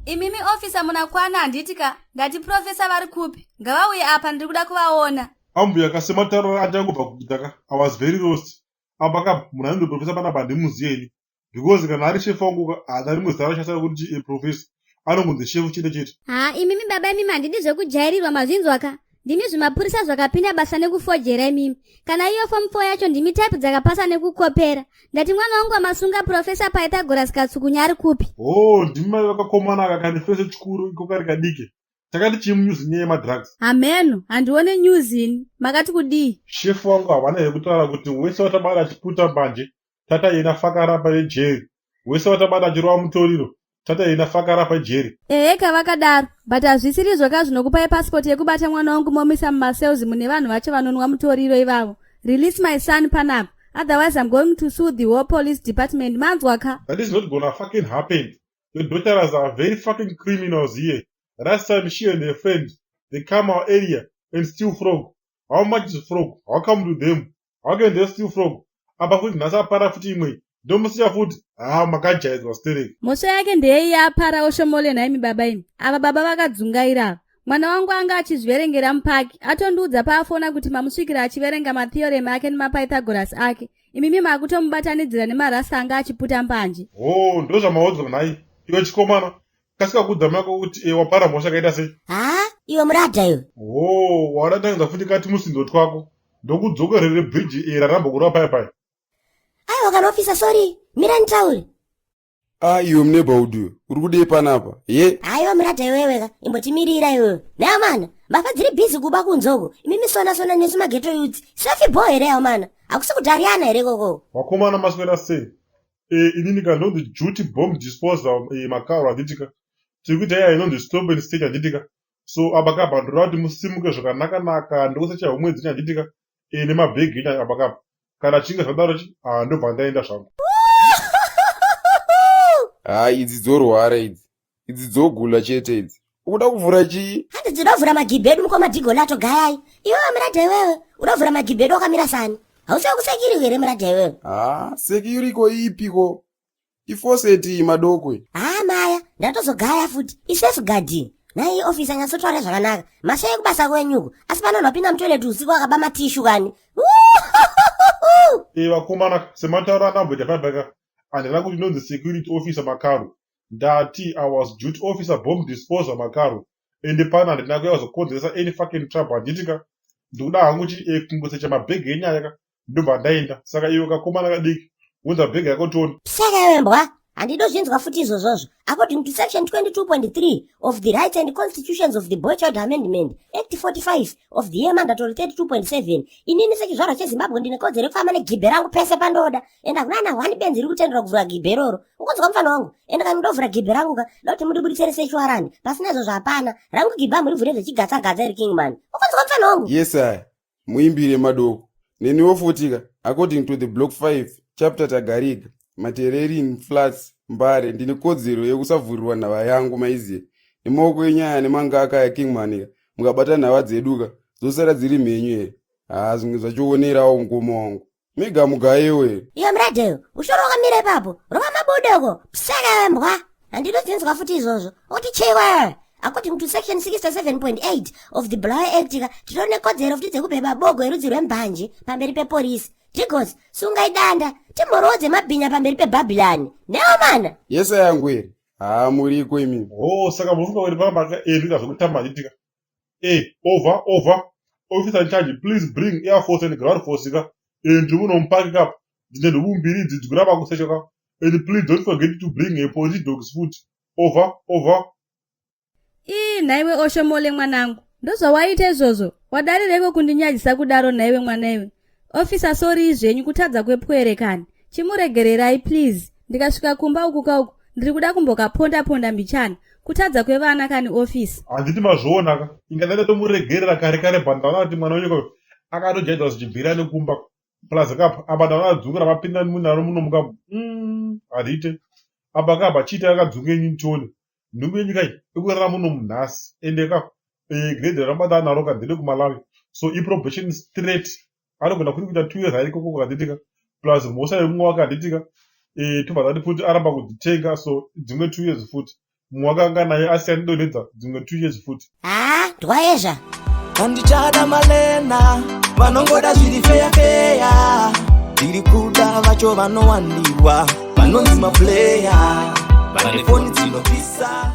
Imimi officer, munakwana handiti ka? Ndati professor vari kupi? Ngavauye apa, ndiri kuda kuvaona. Ambuya kasematauriro andangobva kuita ka, I was very lost. Apa ka munhu anonzi professor panapa handimuziye ini, because kana ari shefu wangu ka, haana rimwe zita rashandisa rekuti professor, anongonzi shefu chete chete. Ha, imimi baba imimi, handidi zvekujairirwa, mazvinzwa ka? Ndimi zvimapurisa zvakapinda basa nekufojera imimi. Kana iyo form 4 yacho, ndimi type dzakapasa nekukopera. Ndati mwana wangu wamasunga, Professor Pythagoras Katsukunya, ari kupi? Oh, ndimi mai vakakomana aka kane face chikuru iko kari kadiki. Takati chii munews nyaya yemadrugs? Hameno, handione news ini. Makati kudii? Shefu wangu havana here kutaura kuti wese watabata achiputa mbanje, tata yena fakarapa yejeri? Wese watabata achirova mutoriro, tata yena fakarapa yejeri? Eheka, vakadaro, but hazvisirizvo ka zvinokupai pasipoti yekubata mwana wangu momisa mumacells mune vanhu vacho vanonwa mutoriro ivavo. Release my son panapa, otherwise I'm going to sue the whole police department, manzwa ka? That is not gonna fucking happen. The daughters are very fucking criminals here. Last time she and her friend, they come our area and steal frog. How much is frog? How come to them? How can they steal frog? Apa futi nhasi apara futi imwe, ndomusiya futi? Ha, makajaidzwa stereki. Mhosva yake ndeyei yaapara, Oshomole? Nhaimi baba imi, ava baba vakadzungaira ava. Mwana wangu anga achizviverengera mupaki, atondiudza paafona kuti mamusvikira achiverenga matheorem ake nemaPythagoras ake. Imimi makutomubatanidzira nemarasa anga achiputa mbanje. Oh, ndozvamaudzwa nhai? Iwe chikomana, kasika kuudza mako kuti wapara mhosva kaita sei? Ha, iwe muradha iwe. Oh, wadatangidza futi kati musindo twako. Ndokudzokerere bridge iri rarambokurova pai pai. Aiwa kana officer, sorry, mira nditaure. Ah, iwe muneighborhood, uri kudei panapa ye? Aiwa muradha iwewe ka, imbotimirira iwewe. Neamana, mbavha dziri busy kuba kunzoko, imimi sona sona nesu maghetto youths. Safe bo here amana? Hakusi kudhariana here koko? Vakomana, maswera sei? Inini ka ndonzi duty bomb disposal Makaro, handitika? Tiri kuita iya inonzi stop and search, handitika? So apa kapa ndoda kuti musimuke zvakanaka-naka, ndokusecha homwe dzenyu, handitika, nemabhegi enyu apa kapa. Kana chinge zvadaro chi, ah, ndobva ndaenda zvangu. Ha, idzi dzorwara idzi, idzi dzogula chete idzi. Ukuda kuvhura chii? Handi dzinovhura magibhi edu, mukoma Dhigolato gayai. Iwewe muradha iwewe, unovhura magibhi edu wakamira sani. Hausiwo kusecurity here muradha iwewe? Ha, security ipiko? Ifoseti madokwe. Ha maya, ndatozogaya futi. Isafeguard. Nai officer, nyatsotaura zvakanaka. Mashaye kubasa kwenyuko. Asi pano unopinda mutoilet usiku akaba matissue kani. Vakomana, sematauro andamboita paipaka, handina kuti ndonzi security officer Makaro. Ndati I was duty officer bomb disposal Makaro. Ende pano handina kuya kuzokonzeresa any fucking trouble, handitika? Ndikuda hangu chi kungosecha mabhegi enyaya ka, ndobva ndaenda. Saka iwe kakomana kadiki, unza bhegi rako tione. Saka iwe mbwa, handidozvinzwa futi izvozvozvo. According to section 22.3 of the Rights and Constitutions of the Boy Child Amendment Act 45 of the year mandatory 32.7, inini sechizvarwa cheZimbabwe ndine kodzero yekufamba negibhe rangu pese pandoda, ende hakuna ana hwani benzi riri kutenderwa kuvhura gibhe iroro. Ukunzwa, mufana wangu? Ende kana ndovhura gibhe rangu ka, da kuti mundibuditsere search warrant. Pasina izvozvo hapana. Rangu gibhe hamurivhure zvechigatsa-gatsa iri, kingman. Ukunzwa, mufana wangu? Yes, aya muimbire madoko. Neniwo futika, according to the Block 5 chapter Tagariga Matererin Flats, Mbare, ndine kodzero yekusavhurirwa nhava yangu, maiziye, nemaoko enyaya nemangaka yakingmanika. Mukabata nhava dzeduka dzosara dziri mhenyu here? Haa, zvimwe zvachoonerawo mukoma wangu, mega mugayewo here? Iwe muradheyo, ushoro wakamira ipapo, rova mabudoko. Psaka mbwa, handidodzinzwa futi izvozvo. Uti chiwe? According to section 67.8 of the Bulawayo Act ka, tinoone kodzero futi dzekubheba bogo erudzi rwembanje pamberi pepolisi. Tigos sungai danda, timhoroodze mabhinya pamberi pebhabhilani. Newo mana. Yese yangu here? Haa, muriko imimi. Oh, saka mufunga kuti panapa ka ndikuita zvekutamba, handitika? Over, over. Officer in charge, please bring air force and ground force ka. Ndiri muno mupaki kapa. Ndine nhubu mbiri idzi dzikuramba kusecha ka. And please don't forget to bring a police dogs futi. Over, over. Ii, nhaiwe Oshomole mwanangu, ndozvawaita izvozvo? Wadarireko kundinyadzisa kudaro nhaiwe mwana iwe? Officer, sorry zvenyu, kutadza kwepwere kani. Chimuregererai please. Ndikasvika kumba uku kauku, ndiri kuda kumbokaponda ponda mbichana. Kutadza kwevana kani, officer. Handiti mazviona ka? Inga ndatomuregerera kare kare, but ndaona kuti mwana wenyu akatojaidzwa zvichibvira nekumba. Plus kapa apa ndaona dzungu ramapinda naro muno muka. Handite. Apa kapa chiita akadzunga inini tione. Nhumbi yenyika iyi ikurara muno munhasi. Ende ka grade ramabata naro ka ndere kuMalawi. So iprobation straight. Anogona futi kuita 2 years ari ikoko, kanditika? Plus mhosva yemumwe wake, handitika? Tobva tati futi aramba kudzitenga, so dzimwe 2 years futi. Mumwe wakanga naye asi andidonhedza dzimwe 2 years futi. Haa, ndwayezva. Handichada malena vanongoda zviri feya feya, ndiri kuda vacho vanowandirwa vanonzi maplayer, vane foni dzinopisa.